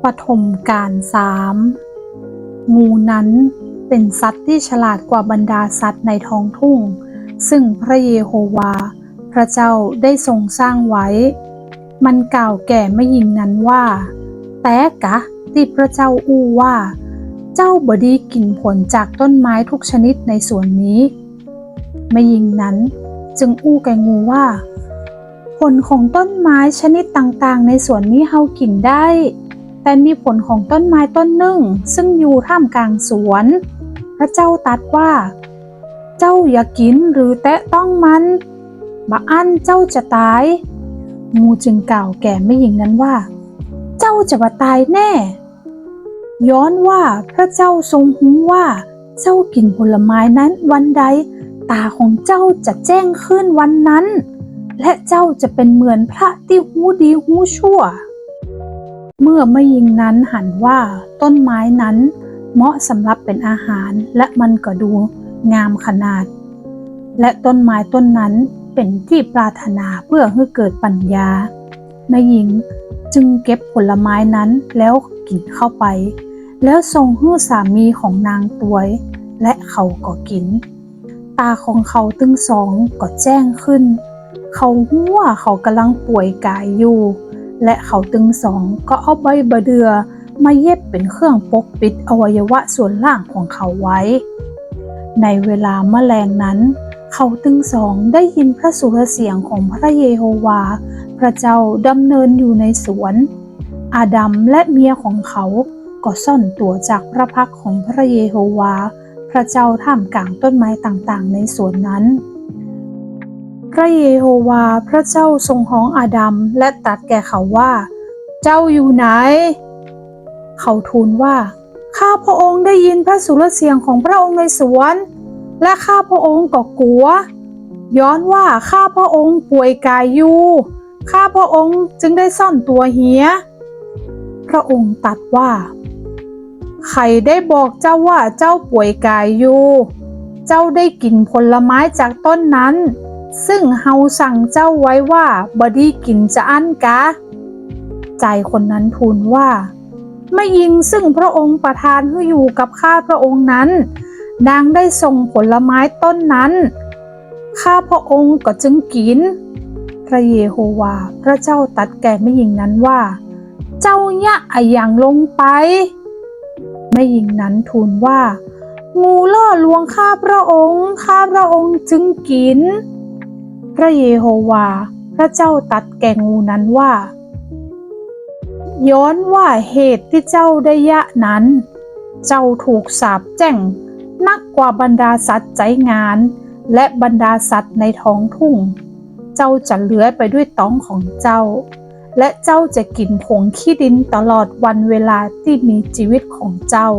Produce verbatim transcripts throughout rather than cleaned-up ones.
ปฐมกาลสาม งูนั้นเป็นสัตว์ตี้ฉลาดกว่าบรรดาสัตว์ในท้องทุ่ง ซึ่งพระเยโฮวาห์พระเจ้าได้ทรงสร้างไว้ มันกล่าวแก่แม่ญิงนั้นว่า แต๊กะตี้พระเจ้าอู้ว่า เจ้าบ่ดีกิ๋นผลจากต้นไม้ทุกชนิดในสวนนี้ แม่ญิงนั้นจึงอู้แก่งูว่า ผลของต้นไม้ชนิดต่างๆ ในสวนนี้เฮากิ๋นได้ แต่มีผลของต้นไม้ต้นนึ่งซึ่งอยู่ท่ามกลางสวน พระเจ้าตรัสว่า เจ้าอย่ากิ๋นหรือแตะต้องมัน บ่อั้นเจ้าจะต๋าย งูจึงกล่าวแก่แม่ญิงนั้นว่า เจ้าจะบ่ต๋ายแน่ ย้อนว่าพระเจ้าทรงฮู้ว่าเจ้ากิ๋นผลไม้นั้นวันใด ต๋าของเจ้าจะแจ้งขึ้นวันนั้น และเจ้าจะเป๋นเหมือนพระตี้ฮู้ดีฮู้ชั่ว เมื่อแม่ญิงนั้นหันว่าต้นไม้นั้นเหมาะสำหรับเป๋นอาหาร และมันก็ดูงามขนาด และต้นไม้ต้นนั้นเป๋นตี้ปรารถนาเพื่อหื้อเกิดปั๋ญญา แม่ญิงจึงเก็บผลไม้นั้นแล้วกิ๋นเข้าไป แล้วส่งหื้อสามีของนางตวย และเขาก็กิ๋น ต๋าของเขาตึงสองก็แจ้งขึ้น เขาฮู้ว่าเขาก่ำลังป่วยก๋ายอยู่ และเขาตึงสองก็เอาใบบ่าเดื่อมาเย็บเป๋นเครื่องปกปิดอวัยวะส่วนล่างของเขาไว้ ในเวลาเมื่อแลงนั้น เขาตึงสองได้ยินพระสุรเสียงของพระเยโฮวาห์พระเจ้าดำเนินอยู่ในสวน อาดัมและเมียของเขาก็ซ่อนตั๋วจากพระพักตร์ของพระเยโฮวาห์พระเจ้าท่ามกลางต้นไม้ต่างๆ ในสวนนั้น พระเยโฮวาห์พระเจ้าทรงฮ้องอาดัมและตรัสแก่เขาว่า เจ้าอยู่ไหน เขาทูลว่า ข้าพระองค์ได้ยินพระสุรเสียงของพระองค์ในสวน และข้าพระองค์ก็กั๋ว ย้อนว่าข้าพระองค์ป่วยก๋ายอยู่ ข้าพระองค์จึงได้ซ่อนตั๋วเหีย พระองค์ตรัสว่า ใผได้บอกเจ้าว่าเจ้าป่วยก๋ายอยู่ เจ้าได้กิ๋นผลไม้จากต้นนั้น ซึ่งเฮาสั่งเจ้าไว้ว่าบ่ดีกิ๋นจาอั้นกา จายคนนั้นทูลว่า แม่ญิงซึ่งพระองค์ประทานหื้ออยู่กับข้าพระองค์นั้น นางได้ส่งผลไม้ต้นนั้น ข้าพระองค์ก็จึงกิ๋น พระเยโฮวาห์พระเจ้าตรัสแก่แม่ญิงนั้นว่า เจ้าเยียะอะหยังลงไป แม่ญิงนั้นทูลว่า งูล่อลวงข้าพระองค์ ข้าพระองค์จึงกิ๋น พระเยโฮวาห์พระเจ้าตรัสแก่งูนั้นว่า ย้อนว่าเหตุตี้เจ้าได้เยียะนั้น เจ้าถูกสาปแจ้งนักกว่าบรรดาสัตว์ใจ๊งาน และบรรดาสัตว์ในท้องทุ่ง เจ้าจะเลื้อยไปด้วยต๊องของเจ้า และเจ้าจะกิ๋นผงขี้ดินตลอดวันเวลาตี้มีจีวิตของเจ้า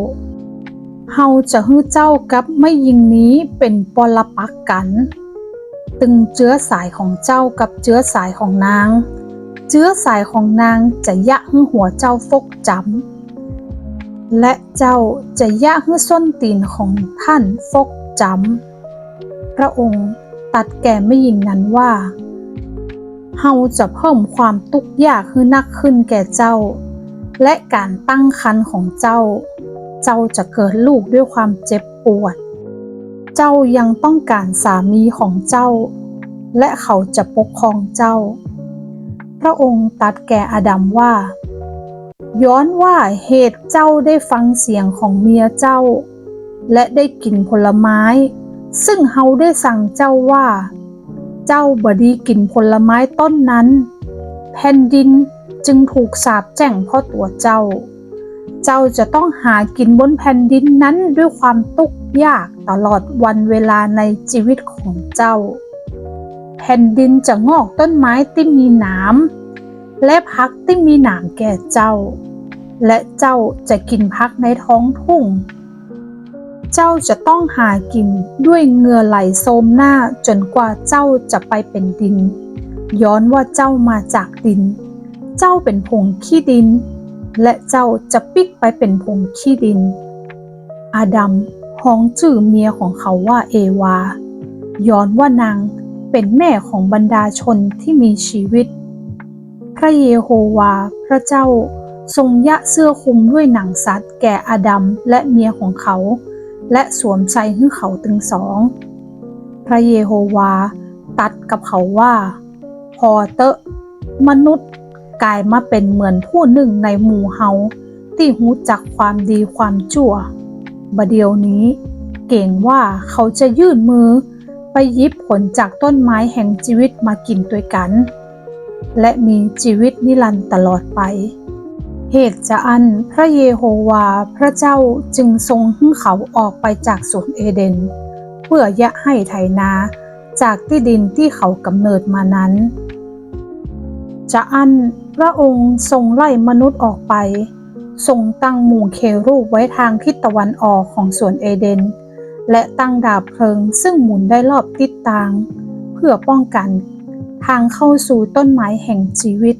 เฮาจะหื้อเจ้ากับแม่ญิงนี้เป๋นปรปักษ์กั๋น ตึงเจื๊อสายของเจ้ากับเจื๊อสายของนาง เจื๊อสายของนางจะเยียะหื้อหัวเจ้าฟกจ๊ำ และเจ้าจะเยียะหื้อส้นตี๋นของต้านฟกจ๊ำ พระองค์ตรัสแก่แม่ญิงนั้นว่า เฮาจะเพิ่มความตุ๊กยากหื้อนักขึ้นแก่เจ้า และก๋านตั้งครรภ์ของเจ้า เจ้าจะเกิดลูกด้วยความเจ็บปวด เจ้ายังต้องก๋านสามีของเจ้า และเขาจะปกครองเจ้า พระองค์ตรัสแก่อาดัมว่า ย้อนว่าเหตุเจ้าได้ฟังเสียงของเมียเจ้า และได้กิ๋นผลไม้ ซึ่งเฮาได้สั่งเจ้าว่า เจ้าบ่ดีกิ๋นผลไม้ต้นนั้น แผ่นดินจึงถูกสาปแจ้งเพราะตั๋วเจ้า เจ้าจะต้องหากิ๋นบนแผ่นดินนั้นด้วยความตุ๊กยากตลอดวันเวลาในจีวิตของเจ้า แผ่นดินจะงอกต้นไม้ตี้มีหนาม และผักตี้มีหนามแก่เจ้า และเจ้าจะกิ๋นผักในท้องทุ่ง เจ้าจะต้องหากิ๋นด้วยเหงื่อไหลโซมหน้าจ๋นกว่าเจ้าจะไปเป๋นดิน ย้อนว่าเจ้ามาจากดิน เจ้าเป๋นผงขี้ดิน และเจ้าจะปิ๊กไปเป๋นผงขี้ดิน อาดัมฮ้องจื้อเมียของเขาว่าเอวาห์ ย้อนว่านางเป๋นแม่ของบรรดาชนตี้มีจีวิต พระเยโฮวาห์พระเจ้า ทรงเยียะเสื้อคลุมด้วยหนังสัตว์แก่อาดัมและเมียของเขา และสวมใส่หื้อเขาตึงสอง พระเยโฮวาห์ตรัสกับเขาว่า ผ่อเต๊อะ มนุษย์ก๋ายมาเป๋นเหมือนผู้นึ่งในหมู่เฮา ตี้ฮู้จักความดีความจั่ว บ่าเดี่ยวนี้ เก๋งว่าเขาจะยื่นมือไปหยิบผลจากต้นไม้แห่งจีวิตมากิ๋นตวยกั๋น และมีจีวิตนิรันดร์ตลอดไป เหตุจาอั้นพระเยโฮวาห์พระเจ้าจึงทรงหื้อเขาออกไปจากสวนเอเดน เปื้อเยียะไฮ่ไถนาจากตี้ดินตี้เขาก๋ำเนิดมานั้น จาอั้นพระองค์ทรงไล่มนุษย์ออกไป ทรงตั้งหมู่เครูบไว้ตางทิศตะวันออกของสวนเอเดน และตั้งดาบเพลิงซึ่งหมุนได้รอบทิศตาง เปื้อป้องกั๋นตางเข้าสู่ต้นไม้แห่งจีวิต